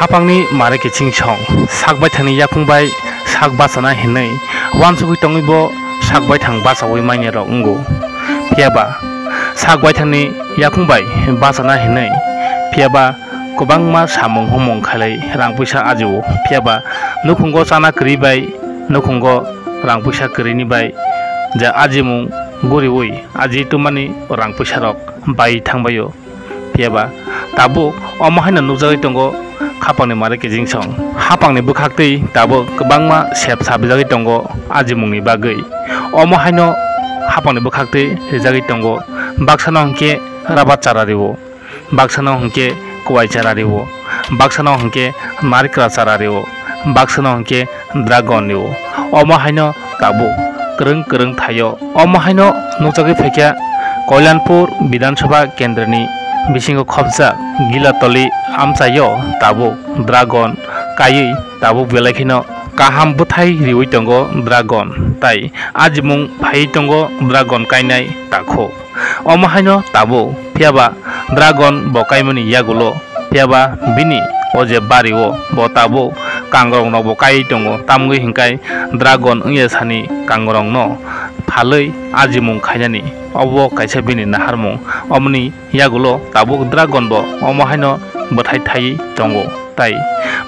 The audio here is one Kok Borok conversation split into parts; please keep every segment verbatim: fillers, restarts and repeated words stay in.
Hapangni mare kiching song, sak baithangni yakung bai sak bachana hinwi uansugwi tongwi bo sak baithang bachaui manya rok wngo. Phiya ba sak baithangni yakung bai bachana hinwi, phiya ba kwbangma samung humung khailai rang puisa ajio. Phiya ba nukhungo chana kwrwi bai, nukhungo rang puisa kwrwini bai ja ajimung guriui aji tumani rang puisa rok bai thangbaio. Phiya ba tabuk omo haino nukjagwi tongo hapangni mare kiching song. Hapangni bwkhaktwi tabuk kwbangma sep sabijagwi tongo ajimungni bagwi. Omo haino hapangni bwkhaktwi rijagwi tongo, baksano hinkhe rabar chara rio, baksano hinkhe kwai chara rio, baksano hinkhe narikra chara rio, baksano hinkhe dragon rio. Omo haino tabuk kwrwng kwrwng thaio. Omo haino nukjagwi phaikha Kalyanpur Bidhan Sabha Kendroni bisingo khopjak Gilatoli amchaio tabuk dragon kaiwi tabuk belai kheno kaham bwthai riui tongo dragon, tai ajimung phaiwi tongo dragon kainai takhu. Omo haino tabuk, phiya ba dragon bo kaimani yagulo, phiya ba bini o je bario bo tabuk kangrok rokbo kaiwi tongo, tamgwi hinkhai dragon wngya sani kangrokno phalwi ajimung khainani. Obo kaisa bini naharmung, omoni yagulo tabuk dragon bo omo haino bwthai thaiwi tongo, tai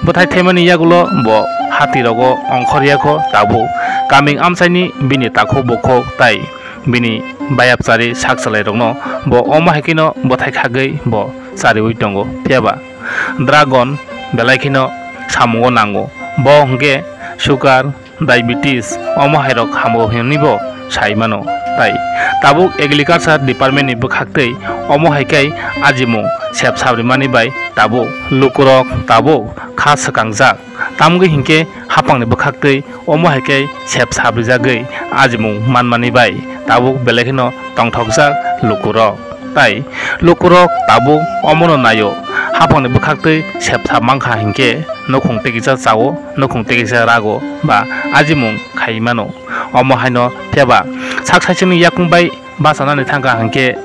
bwthai thaimani yagulo bo hati rogo ongkhor yakho tabuk kaming amchaini bini takhuk bukhuk tai bini bayapchari sak chalairokno bo omo hai kheno bwthai khagwi bo chariui tongo. Phiya ba dragon belai kheno samungo nango, bo hwnkhe sugar, diabetes omo hairok hamo hinwi bo sai mano. Tai tabuk agriculture department ni bwkhaktwi omo hai khe ajimung sep sabrimani bai tabuk lukurok tabuk kha swkangjak, tamgwi hinkhe hapangni bwkhaktwi omo hai khe sep sabrijagwi ajimung manmani bai tabuk belai kheno tongthokjak lukurok. Tai lukurok tabuk omono naio, hapangni bwkhaktwi sep sap mankha hinkhe nukhung tei kisa chao, nukhung tei kisa rago ba ajimung khai mano. Omo haino phiya ba sak saichungni yakung bai bachanani thangkha hinkhe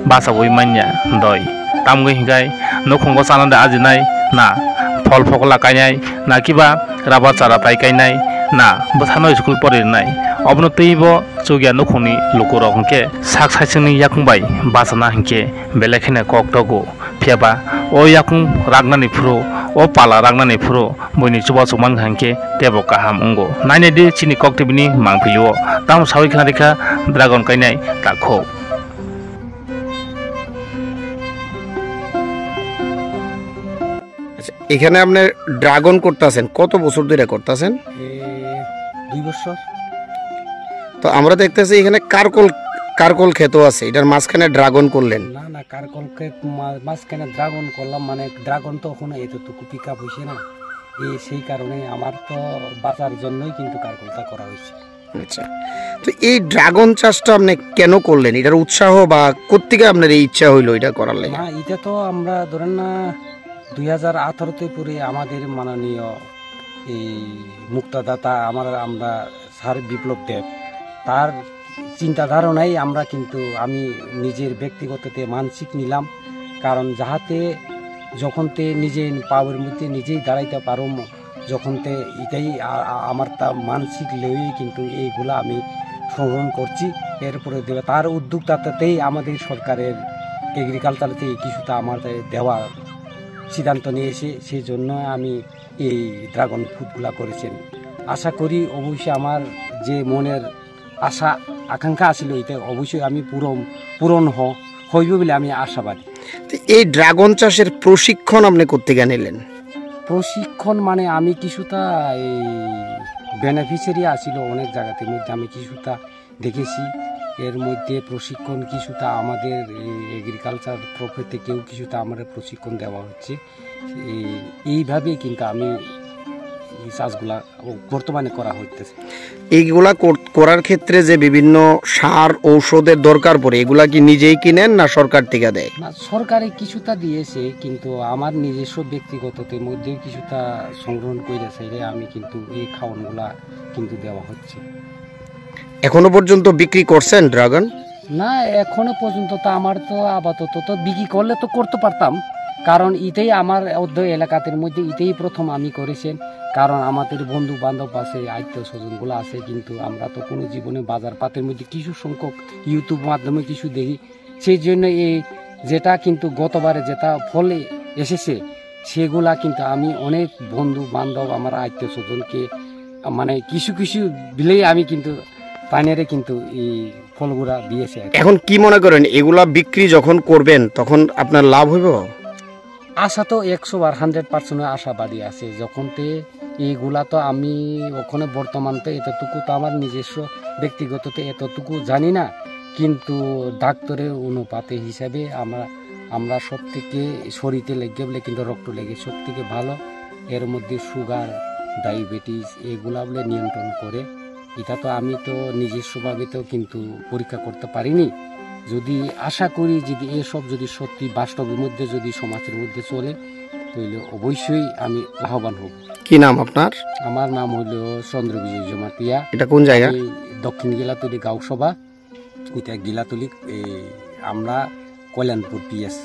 bachaui manya doi. Tamgwi hinkhai nukhungo chanani ajinai na, phol phokola kainai na, kiba raba chara pai kainai na, bwsano school pori rwnai. Obono twibo chukya nukhungni lukurok hinkhe sak saichungni yakung bai bachana hinkhe belai kheno kok togo. Phiya ba o yakung raknani phuru, o pala raknani phuru buini chubachu mankha hinkhe teibo kaham wngo. Nainai di chini kok tibini mangpili o. Tamo saui khna rikha dragon kainai takhu. আচ্ছা, এখানে আপনি ড্রাগন করতেছেন, কত বছর ধরে করতেছেন? এ, দুই বছর। তো আমরা দেখতেছি এখানে কারকল, কারকল ক্ষেতও আছে, এটার মাঝখানে ড্রাগন করলেন। না, না, কারকল ক্ষেত মা-, মাঝখানে ড্রাগন করলাম, মানে ড্রাগন তো ওখানে এতটুকু পিক আপ হয়েছে না, এই সেই কারণে আমার তো বাঁচার জন্যই কিন্তু কারকলটা করা হয়েছে। আচ্ছা, তো এই ড্রাগন চাষটা আপনি কেন করলেন? এটার উৎসাহ বা কোত্থেকে আপনার এই ইচ্ছা হইলো এটা করার লাগি? না, এটা তো আমরা ধরেন না, দুই হাজার আঠারোতে পরে আমাদের মাননীয় এই মুক্তাদাতা আমার, আমরা স্যার বিপ্লব দেব, তার চিন্তা ধারণাই আমরা কিন্তু, আমি নিজের ব্যক্তিগততে মানসিক নিলাম, কারণ যাহাতে যখন তে নিজে পাওয়ের মধ্যে নিজেই দাঁড়াইতে পারো, যখন তে এটাই আ-, আ-, আমার তা মানসিক লেভেলে কিন্তু এইগুলা আমি সংগ্রহণ করছি। এরপরে দেবে তার উদ্যোক্তাতেই আমাদের সরকারের এগ্রিকালচার থেকে কিছুটা আমাদের দেওয়া সিদ্ধান্ত নিয়েছে, সেই জন্য আমি এই ড্রাগন ফ্রুটগুলা করেছেন। আশা করি অবশ্যই আমার যে মনের আশা আকাঙ্ক্ষা আছিল, এটা অবশ্যই আমি পূরণ, পূরণ হ-, হইব বলে আমি আশাবাদী। তো এই ড্রাগন চাষের প্রশিক্ষণ আপনি কোত্থেকে নিলেন? প্রশিক্ষণ মানে আমি কিছুটা এই বেনিফিশিয়ারি আছিল অনেক জায়গাতে মধ্যে আমি কিছুটা দেখেছি। এর মধ্যে প্রশিক্ষণ কিছুটা আমাদের এই এগ্রিকালচার তরফ থেকেও কিছুটা আমাদের প্রশিক্ষণ দেওয়া হচ্ছে। এই, এইভাবেই কিন্তু আমি এই চাষগুলা বর্তমানে করা হইতেছে। এইগুলা কর-, করার ক্ষেত্রে যে বিভিন্ন সার ঔষধের দরকার পড়ে, এগুলা কি নিজেই কিনেন না সরকার থেকে দেয়? না, সরকারে কিছুটা দিয়েছে, কিন্তু আমার নিজস্ব ব্যক্তিগততে মধ্যেও কিছুটা সংগ্রহণ করে সেটা আমি কিন্তু এই খাওয়ানগুলা কিন্তু দেওয়া হচ্ছে। এখনো পর্যন্ত বিক্রি করছেন ড্রাগন? না, এখনো পর্যন্ত তো আমার তো আপাতত তো বিক্রি করলে তো করতে পারতাম, কারণ এটাই আমার অর্ধ এলাকাতের মধ্যে এটাই প্রথম আমি করেছেন। কারণ আমাদের বন্ধু বান্ধব আছে, আত্মীয় স্বজনগুলো আছে, কিন্তু আমরা তো কোনো জীবনে বাজার পাতের মধ্যে কিছু সংখ্যক YouTube মাধ্যমে কিছু দেখি। সেই জন্য এই যেটা কিন্তু গতবারে যেটা ফল এসেছে, সেগুলা কিন্তু আমি অনেক বন্ধু বান্ধব, আমার আত্মীয় স্বজনকে, মানে, কিছু কিছু বিলেই আমি কিন্তু তাইনেরে কিন্তু এই ফলগুলা দিয়েছি আর কি। এখন কি মনে করেন, এগুলা বিক্রি যখন করবেন, তখন আপনার লাভ হইব? আশা তো একশো বার, হান্ড্রেড পার্সেন্ট আশাবাদী আছে। যখন তে এইগুলা তো আমি ওখানে বর্তমান তো এতটুকু তো আমার নিজস্ব ব্যক্তিগত তো এতটুকু জানি না, কিন্তু ডাক্তারের অনুপাতে হিসাবে আমরা, আমরা সব থেকে শরীরে লেগে বলে কিন্তু রক্ত লেগে সব থেকে ভালো। এর মধ্যে সুগার, ডায়াবেটিস এগুলা বলে নিয়ন্ত্রণ করে। এটা তো আমি তো নিজস্বভাবে তো কিন্তু পরীক্ষা করতে পারিনি। যদি আশা করি যদি এসব যদি সত্যি বাস্তবের মধ্যে যদি সমাজের মধ্যে চলে, তাহলে অবশ্যই আমি লাভবান হব। কি নাম আপনার? আমার নাম হইল চন্দ্র বিজয় জমাতিয়া। এটা কোন জায়গা? এই দক্ষিণ গিলাতলি গাঁও সভা, এটা গিলাতলি, এই আমরা কল্যাণপুর পিএস।